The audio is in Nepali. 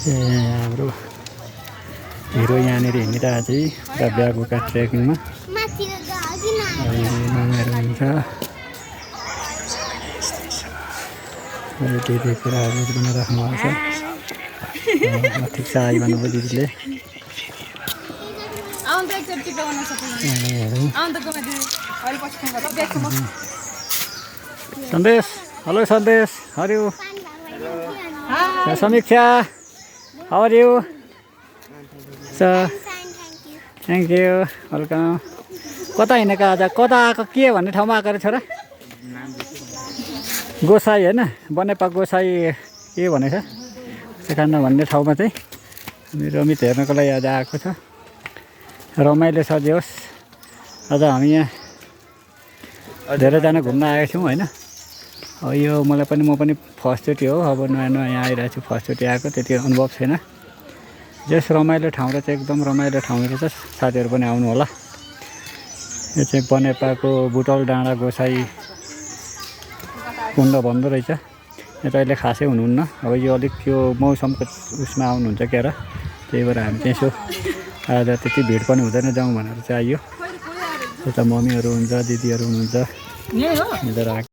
हाम्रो हिरो यहाँनिर हिँडिरहेको चाहिँ पुरा ब्यागोका ट्रेकिङमा मामाहरू हुन्छ दिदी कुराहरू पनि राख्नुभएको छ ठिक छ आइ भन्नुभयो दिदीले सन्देश हेलो सन्देश हरियो Samiksha how are you thank you welcome कता हिँडेको आज कता आएको के भन्ने ठाउँमा आएको रे छोरा गोसाई होइन बनेपा गोसाई के भनेछ सेकान्ड भन्ने ठाउँमा चाहिँ हामी रमित हेर्नको लागि आज आएको छ रमाइलो छ जे होस् आज हामी यहाँ धेरैजना घुम्न आएका छौँ होइन यो म पनि फर्स्टचोटि हो अब नयाँ नयाँ यहाँ आइरहेको छु फर्स्टचोटि आएको त्यति अनुभव छैन जस रमाइलो ठाउँ र चाहिँ एकदम रमाइलो ठाउँ रहेछ साथीहरू पनि आउनु होला यो चाहिँ बनेपाको बुटल डाँडा गोसाई कुण्ड भन्दो रहेछ यहाँ त अहिले खासै हुनुहुन्न अब यो अलिक यो मौसमको उसमा आउनुहुन्छ क्या र त्यही भएर हामी चाहिँ यसो आज त्यति भिड पनि हुँदैन जाउँ भनेर चाहिँ आइयो यता मम्मीहरू हुन्छ दिदीहरू हुनुहुन्छ मिलेर